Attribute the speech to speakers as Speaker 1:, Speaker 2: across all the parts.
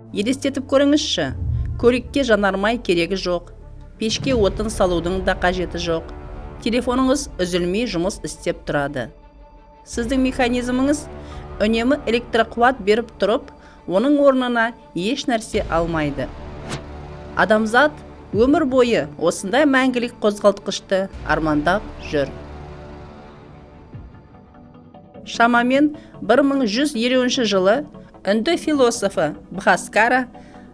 Speaker 1: Елестетіп көріңізші: көлікке жанармай керегі жоқ, пешке отын салудың да қажеті жоқ, телефоныңыз үзілмей жұмыс істеп тұрады. Сіздің механизміңіз үнемі электроқуат беріп тұрып, оның орнына еш нәрсе алмайды. Адамзат өмір бойы осындай мәңгілік қозғалтқышты армандап жүр. Шамамен 1150 жылы үнді философы Бхаскара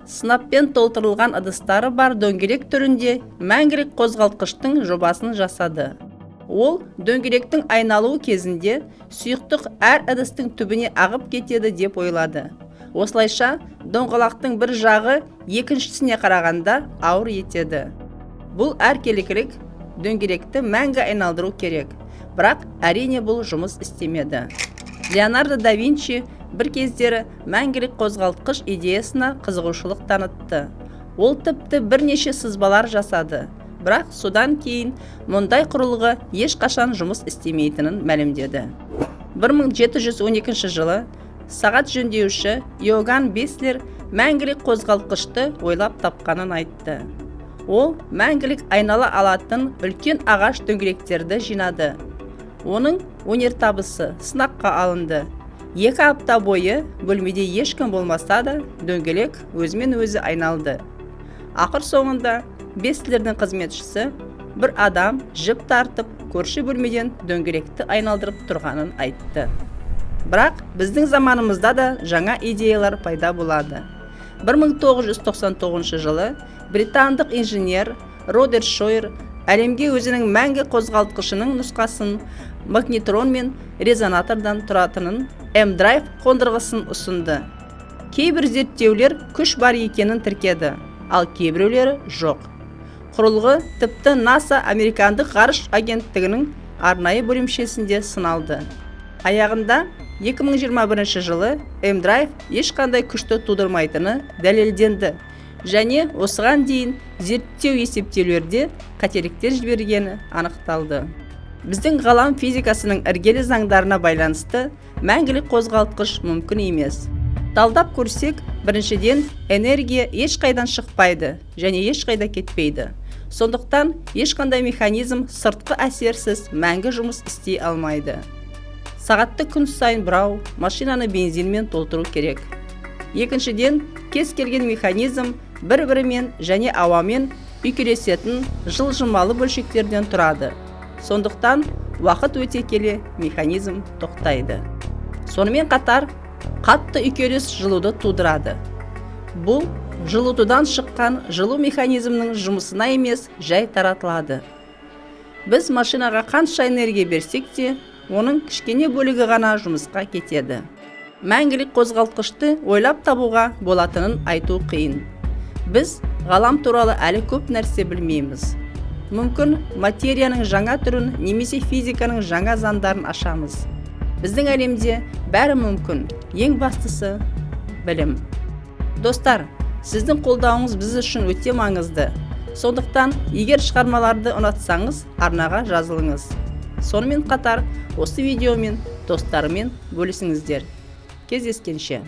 Speaker 1: сынаппен толтырылған ыдыстары бар дөңгелек түрінде мәңгілік қозғалтқыштың жобасын жасады. Ол дөңгелектің айналуы кезінде сұйықтық әр ыдыстың түбіне ағып кетеді деп ойлады. Осылайша доңғалақтың бір жағы екіншісіне қарағанда ауыр етеді. Бұл әркелкілік дөңгелекті мәңгі айналдыру керек. Бірақ, әрине, бұл жұмыс істемеді. Леонардо да Винчи бір кездері мәңгілік қозғалтқыш идеясына қызығушылық танытты. Ол тіпті бірнеше сызбалар жасады, бірақ содан кейін мұндай құрылғы ешқашан жұмыс істемейтінін мәлімдеді. 1712 жылы сағат жөндеуші Иоганн Беслер мәңгілік қозғалтқышты ойлап тапқанын айтты. Ол мәңгілік айнала алатын үлкен ағаш дөңгелектерді жинады. Оның өнертабысы сынаққа алынды. 2 апта бойы бөлмеде ешкім болмаса да, дөңгелек өзімен өзі айналды. Ақыр соңында Беслердің қызметшісі бір адам жіп тартып, көрші бөлмеден дөңгелекті айналдырып тұрғанын айтты. Бірақ біздің заманымызда да жаңа идеялар пайда болады. 1999 жылы британдық инженер Родер Шойер әлемге өзінің мәңгі қозғалтқышының нұсқасын, магнетрон мен резонатордан тұратынын EMDrive қондырғысын ұсынды. Кейбір зерттеулер күш бар екенін тіркеді, ал кейбіреулері жоқ. Құрылғы тіпті НАСА, американдық ғарыш агенттігінің арнайы бөлімшесінде сыналды. Аяғында 2021 жылы EMDrive ешқандай күшті тудырмайтыны дәлелденді және осыған дейін зерттеу есептеулерде қателіктер жібергені анықталды. Біздің ғалам физикасының іргелі заңдарына байланысты мәңгілік қозғалтқыш мүмкін емес. Талдап көрсек, біріншіден, энергия ешқайдан шықпайды және ешқайда кетпейді. Сондықтан ешқандай механизм сыртқы әсерсіз мәңгі жұмыс істей алмайды. Сағатты күн сайын бұрау, машинаны бензинмен толтыру керек. Екіншіден, кез келген механизм бір-бірімен және ауамен үйкелесетін жылжымалы бөлшектерден тұрады. Сондықтан уақыт өте келе механизм тоқтайды. Сонымен қатар қатты үйкеліс жылуды тудырады. Бұл жылытудан шыққан жылу механизмнің жұмысына емес, жай таратылады. Біз машинаға қанша энергия берсек те, оның кішкене бөлігі ғана жұмысқа кетеді. Мәңгілік қозғалтқышты ойлап табуға болатынын айту қиын. Біз ғалам туралы әлі көп нәрсе білмейміз. Мүмкін, материяның жаңа түрін немесе физиканың жаңа заңдарын ашамыз. Біздің әлемде бәрі мүмкін, ең бастысы – білім. Достар, сіздің қолдауыңыз біз үшін өте маңызды. Сондықтан егер шығармаларды ұнатсаңыз, арнаға жазылыңыз. Сонымен қатар осы видеомен достарымен бөлісіңіздер. Кездескенше!